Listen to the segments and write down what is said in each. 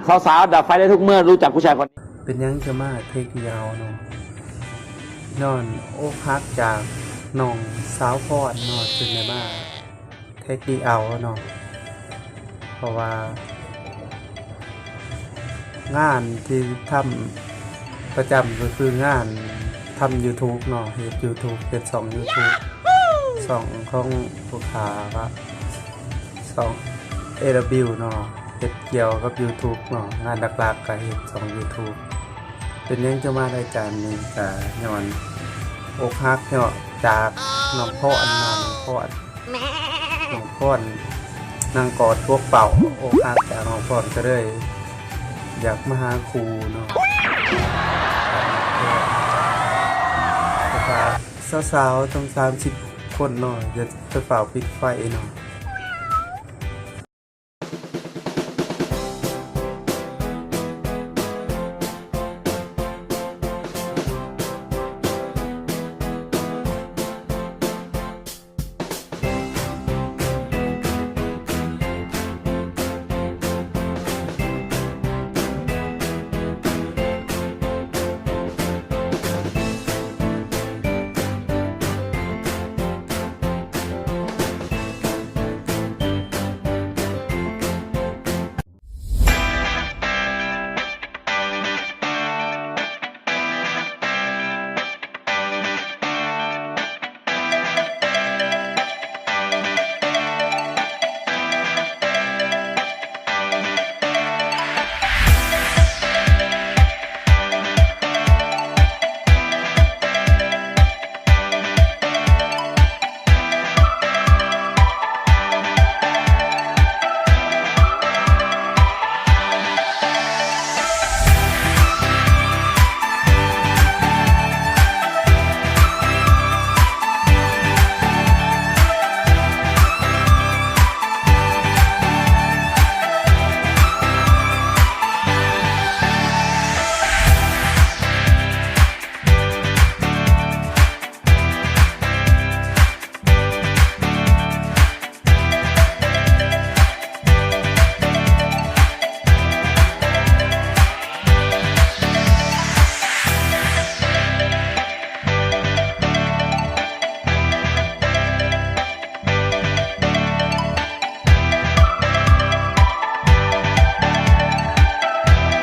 ສາວໆ ດັບໄຟໄດ້ທຸກເມື່ອ ຮູ້ຈັກຜູ້ຊາຍຄົນນີ້. ເປັນຫຍັງຈະມາເທັກດີເອົາເນາະ? ຍ້ອນອົກຫັກຈາກນ້ອງສາວພອນເນາະ ຈຶ່ງໄດ້ມາເທັກດີເອົາເນາະ ເພາະວ່າ ງານທີ່ທຳປະຈຳກໍຄືງານທຳຢູທູບເນາະ ເຮັດຢູທູບ ເຮັດຊ່ອງຢູທູບ ຊ່ອງຂອງຜູ້ຂ້າວ່າ ຊ່ອງ ເອດັບເບິນຢູ ເນາະ ເຮັດກ່ຽວກັບຢູທູບເນາະ ງານຫຼັກໆກໍເຮັດຊ່ອງຢູທູບ. ເປັນຫຍັງຈຶ່ງມາລາຍການນີ້? ກໍຍ້ອນອົກຫັກເນາະ ຈາກນ້ອງພອນ ນ້ອງພອນ ນ້ອງພອນ ນາງກອດພວກເປົ່າ ອົກຫັກຈາກນ້ອງພອນ ກໍເລີຍຢາກມາຫາຄູ່ເນາະ. ແຕ່ວ່າສາວໆ ທັງສາມສິບຄົນເນາະ ຢ່າໄປຟ້າວປິດໄຟເນາະ.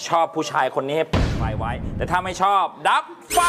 ชอบผู้ชายคนนี้ให้เปิดไฟไว้ แต่ถ้าไม่ชอบดับไฟ